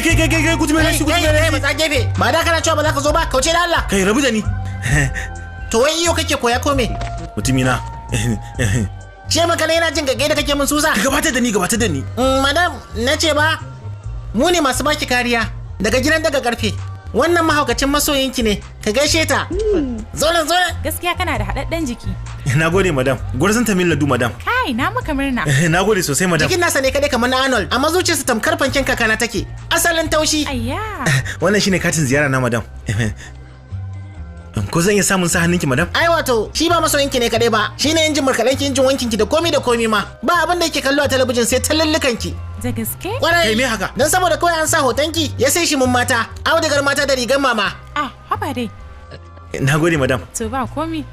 Kai, kai, kai, kai, kai, guji mai Kai, shi, guji kai, mai kai, shi. Matsa gefe. Ba da kana cewa ba za ka zo ba, kauce da Allah. Kai, rabu da ni. To wai iyo kake koya ko me? Mutumina. Ce maka ne yana jin gaggai da kake min susa. Ka gabatar da ni, gabatar da ni. Madam, na ce ba, mu ne masu baki kariya daga gidan daga karfe. Wannan mahaukacin masoyinki ne, ka gaishe ta. Zo nan, zo nan. Gaskiya kana da haɗaɗɗen jiki. Na gode, madam. Gwarzon Tamil Ladu, madam. Kai, na maka murna. Na gode sosai, madam. Jikin nasa ne kadai kamar na Arnold, amma zuciyarsa tamkar fanken kakana take. Asalin taushi. Ayya. Wannan shine katin ziyara na, madam. Ko zan iya samun sa hannunki, madam? Ai wato, shi ba masoyinki ne kadai ba, shi ne injin markaɗenki, injin wankinki da komi da komi ma. Ba abin da yake kallo a talabijin sai tallallukanki. Da gaske? Kwarai. Kai, me haka? Don saboda kawai an sa hotonki, ya sai shi mun mata, audugar mata da rigar mama. Ah, haba dai. Na gode, madam. To ba komi.